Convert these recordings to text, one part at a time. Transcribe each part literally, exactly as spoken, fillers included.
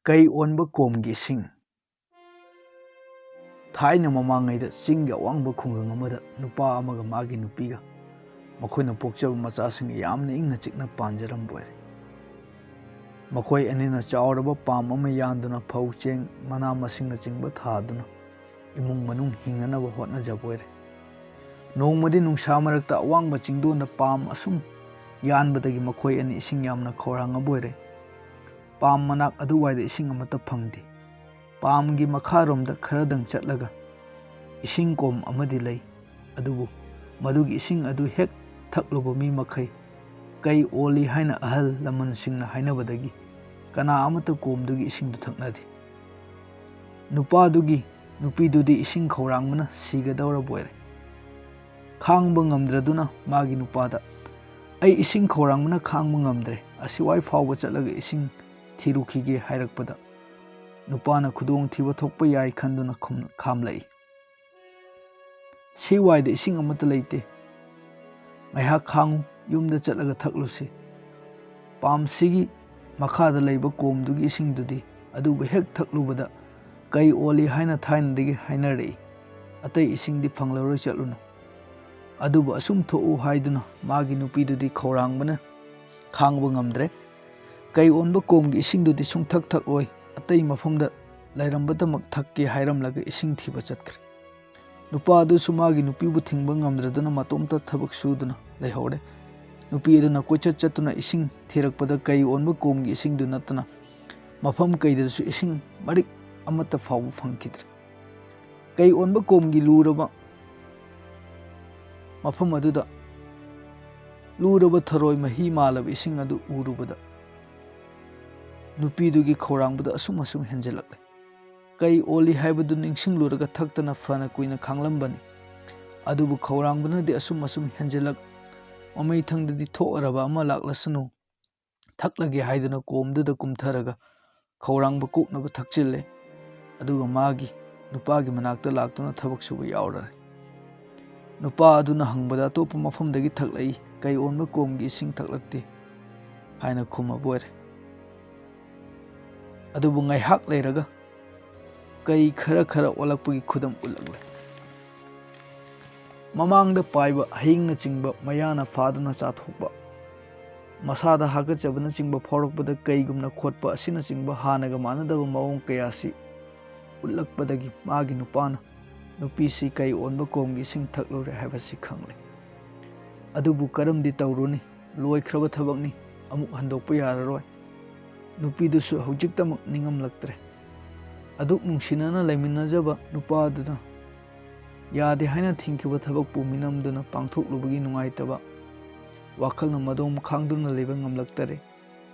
ꯀꯩ ꯑꯣꯟꯕ ꯀꯣꯝꯒꯤ ꯏꯁꯤꯡ꯫ ꯊꯥꯏꯅ ꯃꯃꯥꯡꯉꯩꯗ ꯆꯤꯡꯒꯤ ꯑꯋꯥꯡꯕ ꯈꯨꯡꯒꯪ ꯑꯃꯗ ꯅꯨꯄꯥ ꯑꯃꯒ ꯃꯥꯒꯤ ꯅꯨꯄꯤꯒ, ꯃꯈꯣꯏꯅ ꯄꯣꯛꯆꯕ ꯃꯆꯥꯁꯤꯡꯒ ꯌꯥꯝꯅ ꯏꯪꯅ ꯆꯤꯛꯅ ꯄꯥꯟꯖꯔꯝꯕ ꯑꯣꯏꯔꯦ꯫ ꯃꯈꯣꯏ ꯑꯅꯤꯅ ꯆꯥꯎꯔꯕ ꯄꯥꯝ ꯑꯃ ꯌꯥꯟꯗꯨꯅ ꯐꯧ, ꯆꯦꯡ, ꯃꯅꯥ ꯃꯁꯤꯡꯅꯆꯤꯡꯕ ꯊꯥꯗꯨꯅ ꯏꯃꯨꯡ ꯃꯅꯨꯡ ꯍꯤꯡꯅꯅꯕ ꯍꯣꯠꯅꯖꯕ ꯑꯣꯏꯔꯦ꯫ ꯅꯣꯡꯃꯗꯤ ꯅꯨꯡꯁꯥ ꯃꯔꯛꯇ ꯑꯋꯥꯡꯕ ꯆꯤꯡꯗꯣꯟꯗ ꯄꯥꯝ ꯑꯁꯨꯝ ꯌꯥꯟꯕꯗꯒꯤ ꯃꯈꯣꯏ ꯑꯅꯤ ꯏꯁꯤꯡ ꯌꯥꯝꯅ ꯈꯧꯔꯥꯡꯉꯕ ꯑꯣꯏꯔꯦ꯫ ꯄꯥꯝ ꯃꯅꯥꯛ ꯑꯗꯨꯋꯥꯏꯗ ꯏꯁꯤꯡ ꯑꯃꯠꯇ ꯐꯪꯗꯦ꯫ ꯄꯥꯝꯒꯤ ꯃꯈꯥꯔꯣꯝꯗ ꯈꯔꯗꯪ ꯆꯠꯂꯒ ꯏꯁꯤꯡ ꯀꯣꯝ ꯑꯃꯗꯤ ꯂꯩ꯫ ꯑꯗꯨꯕꯨ ꯃꯗꯨꯒꯤ ꯏꯁꯤꯡ ꯑꯗꯨ ꯍꯦꯛ ꯊꯛꯂꯨꯕ ꯃꯤ ꯃꯈꯩ ꯀꯩ ꯑꯣꯜꯂꯤ ꯍꯥꯏꯅ ꯑꯍꯜ ꯂꯃꯟꯁꯤꯡꯅ ꯍꯥꯏꯅꯕꯗꯒꯤ ꯀꯅꯥ ꯑꯃꯠꯇ ꯀꯣꯝꯗꯨꯒꯤ ꯏꯁꯤꯡꯗꯨ ꯊꯛꯅꯗꯦ꯫ ꯅꯨꯄꯥꯗꯨꯒꯤ ꯅꯨꯄꯤꯗꯨꯗꯤ ꯏꯁꯤꯡ ꯈꯧꯔꯥꯡꯕꯅ ꯁꯤꯒꯗꯧꯔꯕ ꯑꯣꯏꯔꯦ꯫ ꯈꯥꯡꯕ ꯉꯝꯗ꯭ꯔꯗꯨꯅ ꯃꯥꯒꯤ ꯅꯨꯄꯥꯗ, "ꯑꯩ ꯏꯁꯤꯡ ꯈꯧꯔꯥꯡꯕꯅ ꯈꯥꯡꯕ ꯉꯝꯗ꯭ꯔꯦ, ꯑꯁꯤꯋꯥꯏ ꯐꯥꯎꯕ ꯆꯠꯂꯒ ꯏꯁꯤꯡ ꯊꯤꯔꯨꯈꯤꯒꯦ" ꯍꯥꯏꯔꯛꯄꯗ, ꯅꯨꯄꯥꯅ ꯈꯨꯗꯣꯡꯊꯤꯕ ꯊꯣꯛꯄ ꯌꯥꯏ ꯈꯟꯗꯨꯅ ꯈꯨꯝ-, ꯈꯥꯝꯂꯛꯏ꯫ "ꯁꯤꯋꯥꯏꯗ ꯏꯁꯤꯡ ꯑꯃꯠꯇ ꯂꯩꯇꯦ꯫ ꯉꯥꯏꯍꯥꯛ ꯈꯥꯡꯉꯨ, ꯌꯨꯝꯗ ꯆꯠꯂꯒ ꯊꯛꯂꯨꯁꯤ꯫ ꯄꯥꯝꯁꯤꯒꯤ ꯃꯈꯥꯗ ꯂꯩꯕ ꯀꯣꯝꯗꯨꯒꯤ ꯏꯁꯤꯡꯗꯨꯗꯤ ꯑꯗꯨꯕꯨ ꯍꯦꯛ ꯊꯛꯂꯨꯕꯗ ꯀꯩ ꯑꯣꯜꯂꯤ ꯍꯥꯏꯅ ꯊꯥꯏꯅꯗꯒꯤ ꯍꯥꯏꯅꯔꯛꯏ꯫ ꯑꯇꯩ ꯏꯁꯤꯡꯗꯤ ꯐꯪꯂꯔꯣꯏ, ꯆꯠꯂꯨꯅꯨ꯫ ꯑꯗꯨꯕꯨ ꯑꯁꯨꯝ ꯊꯣꯛꯎ" ꯍꯥꯏꯗꯨꯅ ꯃꯥꯒꯤ ꯅꯨꯄꯤꯗꯨꯗꯤ ꯈꯧꯔꯥꯡꯕꯅ ꯈꯥꯡꯕ ꯉꯝꯗ꯭ꯔꯦ꯫ ꯀꯩ ꯑꯣꯟꯕ ꯀꯣꯝꯒꯤ ꯏꯁꯤꯡꯗꯨꯗꯤ ꯁꯨꯡꯊꯛ ꯊꯛꯂꯣꯏ, ꯑꯇꯩ ꯃꯐꯝꯗ ꯂꯩꯔꯝꯕꯗꯃꯛ ꯊꯛꯀꯦ ꯍꯥꯏꯔꯝꯂꯒ ꯏꯁꯤꯡ ꯊꯤꯕ ꯆꯠꯈ꯭ꯔꯦ꯫ ꯅꯨꯄꯥ ꯑꯗꯨꯁꯨ ꯃꯥꯒꯤ ꯅꯨꯄꯤꯕꯨ ꯊꯤꯡꯕ ꯉꯝꯗ꯭ꯔꯗꯨꯅ ꯃꯇꯣꯝꯇ ꯊꯕꯛ ꯁꯨꯗꯨꯅ ꯂꯩꯍꯧꯔꯦ꯫ ꯅꯨꯄꯤ ꯑꯗꯨꯅ ꯀꯣꯏꯆꯠ ꯆꯠꯇꯨꯅ ꯏꯁꯤꯡ ꯊꯤꯔꯛꯄꯗ ꯀꯩ ꯑꯣꯟꯕ ꯀꯣꯝꯒꯤ ꯏꯁꯤꯡꯗꯨ ꯅꯠꯇꯅ ꯃꯐꯝ ꯀꯩꯗꯁꯨ ꯏꯁꯤꯡ ꯃꯔꯤꯛ ꯑꯃꯠꯇ ꯐꯥꯎꯕ ꯐꯪꯈꯤꯗ꯭ꯔꯦ꯫ ꯀꯩ ꯑꯣꯟꯕ ꯀꯣꯝꯒꯤ ꯂꯨꯔꯕ ꯃꯐꯝ ꯑꯗꯨꯗ ꯂꯨꯔꯕ ꯊꯔꯣꯏ ꯃꯍꯤ ꯃꯥꯜꯂꯕ ꯏꯁꯤꯡ ꯑꯗꯨ ꯎꯔꯨꯕꯗ ꯅꯨꯄꯤꯗꯨꯒꯤ ꯈꯧꯔꯥꯡꯕꯗꯨ ꯑꯁꯨꯝ ꯑꯁꯨꯝ ꯍꯦꯟꯖꯤꯜꯂꯛꯂꯦ꯫ ꯀꯩ ꯑꯣꯜꯂꯤ ꯍꯥꯏꯕꯗꯨ ꯅꯤꯡꯁꯤꯡꯂꯨꯔꯒ ꯊꯛꯇꯅ ꯐꯅ ꯀꯨꯏꯅ ꯈꯥꯡꯂꯝꯕꯅꯤ꯫ ꯑꯗꯨꯕꯨ ꯈꯧꯔꯥꯡꯕꯅꯗꯤ ꯑꯁꯨꯝ ꯑꯁꯨꯝ ꯍꯦꯟꯖꯤꯜꯂꯛ, ꯃꯃꯩꯊꯪꯗꯗꯤ ꯊꯣꯛꯑꯔꯕ ꯑꯃ ꯂꯥꯛꯂꯁꯅꯨ, ꯊꯛꯂꯒꯦ ꯍꯥꯏꯗꯨꯅ ꯀꯣꯝꯗꯨꯗ ꯀꯨꯝꯊꯔꯒ ꯈꯧꯔꯥꯡꯕ ꯀꯣꯛꯅꯕ ꯊꯛꯆꯤꯜꯂꯦ꯫ ꯑꯗꯨꯒ ꯃꯥꯒꯤ ꯅꯨꯄꯥꯒꯤ ꯃꯅꯥꯛꯇ ꯂꯥꯛꯇꯨꯅ ꯊꯕꯛ ꯁꯨꯕ ꯌꯥꯎꯔꯔꯦ꯫ ꯅꯨꯄꯥ ꯑꯗꯨꯅ ꯍꯪꯕꯗ ꯑꯇꯣꯞꯄ ꯃꯐꯝꯗꯒꯤ ꯊꯛꯂꯛꯏ, ꯀꯩ ꯑꯣꯟꯕ ꯀꯣꯝꯒꯤ ꯏꯁꯤꯡ ꯊꯛꯂꯛꯇꯦ ꯍꯥꯏꯅ ꯈꯨꯝꯃꯕ ꯑꯣꯏꯔꯦ꯫ ꯑꯗꯨꯕꯨ ꯉꯥꯏꯍꯥꯛ ꯂꯩꯔꯒ ꯀꯩ ꯈꯔ ꯈꯔ ꯑꯣꯜꯂꯛꯄꯒꯤ ꯈꯨꯗꯝ ꯎꯠꯂꯛꯂꯦ꯫ ꯃꯃꯥꯡꯗ ꯄꯥꯏꯕ ꯍꯌꯤꯡꯅꯆꯤꯡꯕ ꯃꯌꯥꯅ ꯐꯥꯗꯨꯅ ꯆꯥꯊꯣꯛꯄ, ꯃꯁꯥꯗ ꯍꯥꯀꯠꯆꯕꯅꯆꯤꯡꯕ ꯐꯥꯎꯔꯛꯄꯗ ꯀꯩꯒꯨꯝꯅ ꯈꯣꯠꯄ ꯑꯁꯤꯅꯆꯤꯡꯕ ꯍꯥꯟꯅꯒ ꯃꯥꯟꯅꯗꯕ ꯃꯑꯣꯡ ꯀꯌꯥꯁꯤ ꯎꯠꯂꯛꯄꯗꯒꯤ ꯃꯥꯒꯤ ꯅꯨꯄꯥꯅ ꯅꯨꯄꯤꯁꯤ ꯀꯩ ꯑꯣꯟꯕ ꯀꯣꯝꯒꯤ ꯏꯁꯤꯡ ꯊꯛꯂꯨꯔꯦ ꯍꯥꯏꯕꯁꯤ ꯈꯪꯂꯦ꯫ ꯑꯗꯨꯕꯨ ꯀꯔꯝꯗꯤ ꯇꯧꯔꯨꯅꯤ? ꯂꯣꯏꯈ꯭ꯔꯕ ꯊꯕꯛꯅꯤ, ꯑꯃꯨꯛ ꯍꯟꯗꯣꯛꯄ ꯌꯥꯔꯔꯣꯏ꯫ ꯅꯨꯄꯤꯗꯨꯁꯨ ꯍꯧꯖꯤꯛꯇꯃꯛ ꯅꯤꯡꯉꯝꯂꯛꯇ꯭ꯔꯦ꯫ ꯑꯗꯨꯛ ꯅꯨꯡꯁꯤꯅꯅ ꯂꯩꯃꯤꯟꯅꯖꯕ ꯅꯨꯄꯥꯗꯨꯅ ꯌꯥꯗꯦ ꯍꯥꯏꯅ ꯊꯤꯡꯈꯤꯕ ꯊꯕꯛꯄꯨ ꯃꯤꯅꯝꯗꯨꯅ ꯄꯥꯡꯊꯣꯛꯂꯨꯕꯒꯤ ꯅꯨꯡꯉꯥꯏꯇꯕ ꯋꯥꯈꯜꯅ ꯃꯗꯣꯝ ꯈꯥꯡꯗꯨꯅ ꯂꯩꯕ ꯉꯝꯂꯛꯇꯔꯦ꯫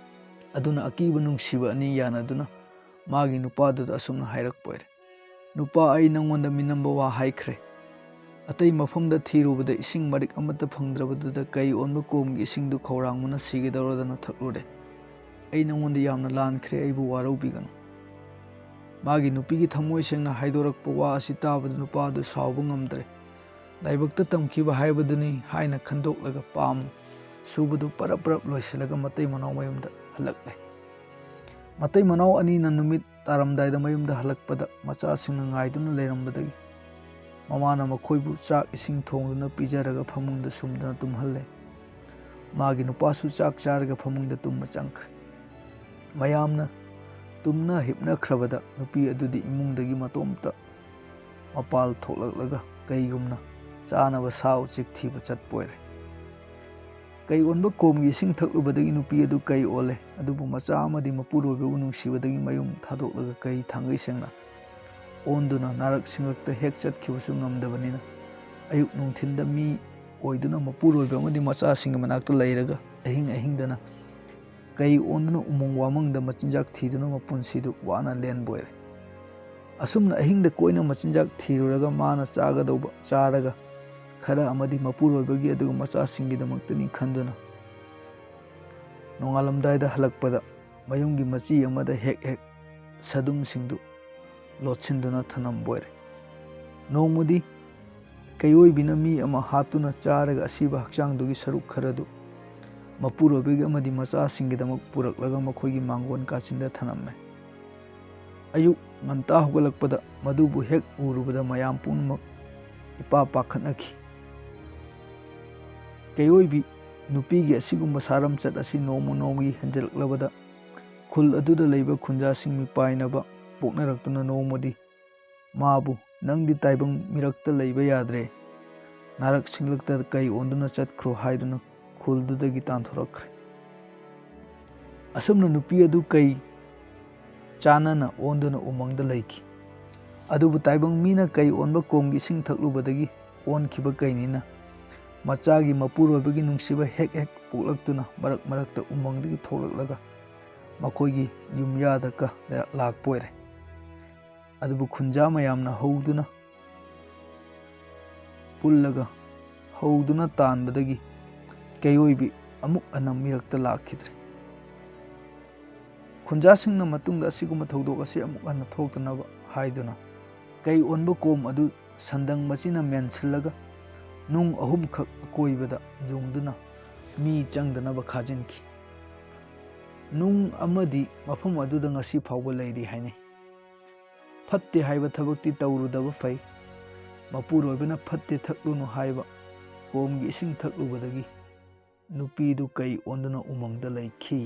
ꯑꯗꯨꯅ ꯑꯀꯤꯕ ꯅꯨꯡꯁꯤꯕ ꯑꯅꯤ ꯌꯥꯅꯗꯨꯅ ꯃꯥꯒꯤ ꯅꯨꯄꯥꯗꯨꯗ ꯑꯁꯨꯝꯅ ꯍꯥꯏꯔꯛꯄ ꯑꯣꯏꯔꯦ, "ꯅꯨꯄꯥ, ꯑꯩ ꯅꯪꯉꯣꯟꯗ ꯃꯤꯅꯝꯕ ꯋꯥ ꯍꯥꯏꯈ꯭ꯔꯦ꯫ ꯑꯇꯩ ꯃꯐꯝꯗ ꯊꯤꯔꯨꯕꯗ ꯏꯁꯤꯡ ꯃꯔꯤꯛ ꯑꯃꯠꯇ ꯐꯪꯗ꯭ꯔꯕꯗꯨꯗ ꯀꯩ ꯑꯣꯟꯕ ꯀꯣꯝꯒꯤ ꯏꯁꯤꯡꯗꯨ ꯈꯧꯔꯥꯡꯕꯅ ꯁꯤꯒꯗꯧꯔꯗꯅ ꯊꯛꯂꯨꯔꯦ꯫ ꯑꯩ ꯅꯪꯉꯣꯟꯗ ꯌꯥꯝꯅ ꯂꯥꯟꯈ꯭ꯔꯦ, ꯑꯩꯕꯨ ꯋꯥꯔꯧꯕꯤꯒꯅꯨ꯫" ꯃꯥꯒꯤ ꯅꯨꯄꯤꯒꯤ ꯊꯃꯣꯏ ꯁꯦꯡꯅ ꯍꯥꯏꯗꯣꯔꯛꯄ ꯋꯥ ꯑꯁꯤ ꯇꯥꯕꯗ ꯅꯨꯄꯥ ꯑꯗꯨ ꯁꯥꯎꯕ ꯉꯝꯗ꯭ꯔꯦ꯫ ꯂꯥꯏꯕꯛꯇ ꯇꯝꯈꯤꯕ ꯍꯥꯏꯕꯗꯨꯅꯤ ꯍꯥꯏꯅ ꯈꯟꯗꯣꯛꯂꯒ ꯄꯥꯝ ꯁꯨꯕꯗꯨ ꯄꯔꯞ ꯄꯔꯞ ꯂꯣꯏꯁꯤꯜꯂꯒ ꯃꯇꯩ ꯃꯅꯥꯎ ꯃꯌꯨꯝꯗ ꯍꯜꯂꯛꯂꯦ꯫ ꯃꯇꯩ ꯃꯅꯥꯎ ꯑꯅꯤꯅ ꯅꯨꯃꯤꯠ ꯇꯥꯔꯝꯗꯥꯏꯗ ꯃꯌꯨꯝꯗ ꯍꯜꯂꯛꯄꯗ ꯃꯆꯥꯁꯤꯡꯅ ꯉꯥꯏꯗꯨꯅ ꯂꯩꯔꯝꯕꯗꯒꯤ ꯃꯃꯥꯅ ꯃꯈꯣꯏꯕꯨ ꯆꯥꯛ ꯏꯁꯤꯡ ꯊꯣꯡꯗꯨꯅ ꯄꯤꯖꯔꯒ ꯐꯃꯨꯡꯗ ꯁꯨꯝꯗꯨꯅ ꯇꯨꯝꯍꯜꯂꯦ꯫ ꯃꯥꯒꯤ ꯅꯨꯄꯥꯁꯨ ꯆꯥꯛ ꯆꯥꯔꯒ ꯐꯃꯨꯡꯗ ꯇꯨꯝꯕ ꯆꯪꯈ꯭ꯔꯦ꯫ ꯃꯌꯥꯝꯅ ꯇꯨꯝꯅ ꯍꯤꯞꯅꯈ꯭ꯔꯕꯗ ꯅꯨꯄꯤ ꯑꯗꯨꯗꯤ ꯏꯃꯨꯡꯗꯒꯤ ꯃꯇꯣꯝꯇ ꯃꯄꯥꯜ ꯊꯣꯛꯂꯛꯂꯒ ꯀꯩꯒꯨꯝꯅ ꯆꯥꯅꯕ ꯁꯥ ꯎꯆꯦꯛ ꯊꯤꯕ ꯆꯠꯄ ꯑꯣꯏꯔꯦ꯫ ꯀꯩ ꯑꯣꯟꯕ ꯀꯣꯝꯒꯤ ꯏꯁꯤꯡ ꯊꯛꯂꯨꯕꯗꯒꯤ ꯅꯨꯄꯤ ꯑꯗꯨ ꯀꯩ ꯑꯣꯜꯂꯦ, ꯑꯗꯨꯕꯨ ꯃꯆꯥ ꯑꯃꯗꯤ ꯃꯄꯨꯔꯣꯏꯕꯕꯨ ꯅꯨꯡꯁꯤꯕꯗꯒꯤ ꯃꯌꯨꯝ ꯊꯥꯗꯣꯛꯂꯒ ꯀꯩ ꯊꯥꯡꯒꯩ ꯁꯦꯡꯅ ꯑꯣꯟꯗꯨꯅ ꯅꯥꯔꯛ ꯁꯤꯡꯂꯛꯇ ꯍꯦꯛ ꯆꯠꯈꯤꯕꯁꯨ ꯉꯝꯗꯕꯅꯤꯅ ꯑꯌꯨꯛ ꯅꯨꯡꯊꯤꯟꯗ ꯃꯤ ꯑꯣꯏꯗꯨꯅ ꯃꯄꯨꯔꯣꯏꯕ ꯑꯃꯗꯤ ꯃꯆꯥꯁꯤꯡꯒꯤ ꯃꯅꯥꯛꯇ ꯂꯩꯔꯒ ꯑꯍꯤꯡ ꯑꯍꯤꯡꯗꯅ ꯀꯩ ꯑꯣꯟꯗꯨꯅ ꯎꯃꯪ ꯋꯥꯃꯪꯗ ꯃꯆꯤꯟꯖꯥꯛ ꯊꯤꯗꯨꯅ ꯃꯄꯨꯟꯁꯤꯗꯨ ꯋꯥꯅ ꯂꯦꯟꯕ ꯑꯣꯏꯔꯦ꯫ ꯑꯁꯨꯝꯅ ꯑꯍꯤꯡꯗ ꯀꯣꯏꯅ ꯃꯆꯤꯟꯖꯥꯛ ꯊꯤꯔꯨꯔꯒ ꯃꯥꯅ ꯆꯥꯒꯗꯧꯕ ꯆꯥꯔꯒ ꯈꯔ ꯑꯃꯗꯤ ꯃꯄꯨꯔꯣꯏꯕꯒꯤ ꯑꯗꯨꯒ ꯃꯆꯥꯁꯤꯡꯒꯤꯗꯃꯛꯇꯅꯤ ꯈꯟꯗꯨꯅ ꯅꯣꯡꯉꯥꯜꯂꯝꯗꯥꯏꯗ ꯍꯜꯂꯛꯄꯗ ꯃꯌꯨꯝꯒꯤ ꯃꯆꯤ ꯑꯃꯗ ꯍꯦꯛ ꯍꯦꯛ ꯁꯥꯗꯨꯝꯁꯤꯡꯗꯨ ꯂꯣꯠꯁꯤꯟꯗꯨꯅ ꯊꯅꯝꯕ ꯑꯣꯏꯔꯦ꯫ ꯅꯣꯡꯃꯗꯤ ꯀꯩꯑꯣꯏꯕꯤꯅ ꯃꯤ ꯑꯃ ꯍꯥꯠꯇꯨꯅ ꯆꯥꯔꯒ ꯑꯁꯤꯕ ꯍꯛꯆꯥꯡꯗꯨꯒꯤ ꯁꯔꯨꯛ ꯈꯔꯗꯨ ꯃꯄꯨꯔꯣꯏꯕꯒꯤ ꯑꯃꯗꯤ ꯃꯆꯥꯁꯤꯡꯒꯤꯗꯃꯛ ꯄꯨꯔꯛꯂꯒ ꯃꯈꯣꯏꯒꯤ ꯃꯥꯡꯒꯣꯟ ꯀꯥꯆꯤꯟꯗ ꯊꯅꯝꯃꯦ꯫ ꯑꯌꯨꯛ ꯉꯟꯇꯥ ꯍꯧꯒꯠꯂꯛꯄꯗ ꯃꯗꯨꯕꯨ ꯍꯦꯛ ꯎꯔꯨꯕꯗ ꯃꯌꯥꯝ ꯄꯨꯝꯅꯃꯛ ꯏꯄꯥ ꯄꯥꯈꯠꯅꯈꯤ꯫ ꯀꯩꯑꯣꯏꯕꯤ ꯅꯨꯄꯤꯒꯤ ꯑꯁꯤꯒꯨꯝꯕ ꯁꯥꯔꯝꯆꯠ ꯑꯁꯤ ꯅꯣꯡꯃ ꯅꯣꯡꯃꯒꯤ ꯍꯦꯟꯖꯜꯂꯛꯂꯕꯗ ꯈꯨꯜ ꯑꯗꯨꯗ ꯂꯩꯕ ꯈꯨꯟꯖꯥꯁꯤꯡ ꯃꯤꯄꯥꯏꯅꯕ ꯄꯣꯛꯅꯔꯛꯇꯨꯅ ꯅꯣꯡꯃꯗꯤ ꯃꯥꯕꯨ "ꯅꯪꯗꯤ ꯇꯥꯏꯕꯪ ꯃꯤꯔꯛꯇ ꯂꯩꯕ ꯌꯥꯗ꯭ꯔꯦ, ꯅꯥꯔꯛ ꯁꯤꯡꯂꯛꯇ ꯀꯩ ꯑꯣꯟꯗꯨꯅ ꯆꯠꯈ꯭ꯔꯣ" ꯍꯥꯏꯗꯨꯅ ꯈꯨꯜꯗꯨꯗꯒꯤ ꯇꯥꯟꯊꯣꯔꯛꯈ꯭ꯔꯦ꯫ ꯑꯁꯨꯝꯅ ꯅꯨꯄꯤ ꯑꯗꯨ ꯀꯩ ꯆꯥꯅꯅ ꯑꯣꯟꯗꯨꯅ ꯎꯃꯪꯗ ꯂꯩꯈꯤ꯫ ꯑꯗꯨꯕꯨ ꯇꯥꯏꯕꯪ ꯃꯤꯅ ꯀꯩ ꯑꯣꯟꯕ ꯀꯣꯝꯒꯤ ꯏꯁꯤꯡ ꯊꯛꯂꯨꯕꯗꯒꯤ ꯑꯣꯟꯈꯤꯕ ꯀꯩꯅꯤꯅ ꯃꯆꯥꯒꯤ ꯃꯄꯨꯔꯣꯏꯕꯒꯤ ꯅꯨꯡꯁꯤꯕ ꯍꯦꯛ ꯍꯦꯛ ꯄꯣꯛꯂꯛꯇꯨꯅ ꯃꯔꯛ ꯃꯔꯛꯇ ꯎꯃꯪꯗꯒꯤ ꯊꯣꯛꯂꯛꯂꯒ ꯃꯈꯣꯏꯒꯤ ꯌꯨꯝꯌꯥꯗꯀ ꯂꯥꯛꯄ ꯑꯣꯏꯔꯦ꯫ ꯑꯗꯨꯕꯨ ꯈꯨꯟꯖꯥ ꯃꯌꯥꯝꯅ ꯍꯧꯗꯨꯅ ꯄꯨꯜꯂꯒ ꯍꯧꯗꯨꯅ ꯇꯥꯟꯕꯗꯒꯤ ꯀꯩꯑꯣꯏꯕꯤ ꯑꯃꯨꯛ ꯍꯟꯅ ꯃꯤꯔꯛꯇ ꯂꯥꯛꯈꯤꯗ꯭ꯔꯦ꯫ ꯈꯨꯟꯖꯥꯁꯤꯡꯅ ꯃꯇꯨꯡꯗ ꯑꯁꯤꯒꯨꯝꯕ ꯊꯧꯗꯣꯛ ꯑꯁꯤ ꯑꯃꯨꯛ ꯍꯟꯅ ꯊꯣꯛꯇꯅꯕ ꯍꯥꯏꯗꯨꯅ ꯀꯩ ꯑꯣꯟꯕ ꯀꯣꯝ ꯑꯗꯨ ꯁꯟꯗꯪ ꯃꯆꯤꯅ ꯃꯦꯟꯁꯤꯜꯂꯒ ꯅꯨꯡ ꯑꯍꯨꯝꯈꯛ ꯑꯀꯣꯏꯕꯗ ꯌꯨꯡꯗꯨꯅ ꯃꯤ ꯆꯪꯗꯅꯕ ꯈꯥꯖꯤꯟꯈꯤ꯫ ꯅꯨꯡ ꯑꯃꯗꯤ ꯃꯐꯝ ꯑꯗꯨꯗ ꯉꯁꯤ ꯐꯥꯎꯕ ꯂꯩꯔꯤ ꯍꯥꯏꯅꯩ꯫ ꯐꯠꯇꯦ ꯍꯥꯏꯕ ꯊꯕꯛꯇꯤ ꯇꯧꯔꯨꯗꯕ ꯐꯩ꯫ ꯃꯄꯨꯔꯣꯏꯕꯅ "ꯐꯠꯇꯦ ꯊꯛꯂꯨꯅꯨ" ꯍꯥꯏꯕ ꯀꯣꯝꯒꯤ ꯏꯁꯤꯡ ꯊꯛꯂꯨꯕꯗꯒꯤ ꯅꯨꯄꯤꯗꯨ ꯀꯩ ꯑꯣꯟꯗꯨꯅ ꯎꯃꯪꯗ ꯂꯩꯈꯤ꯫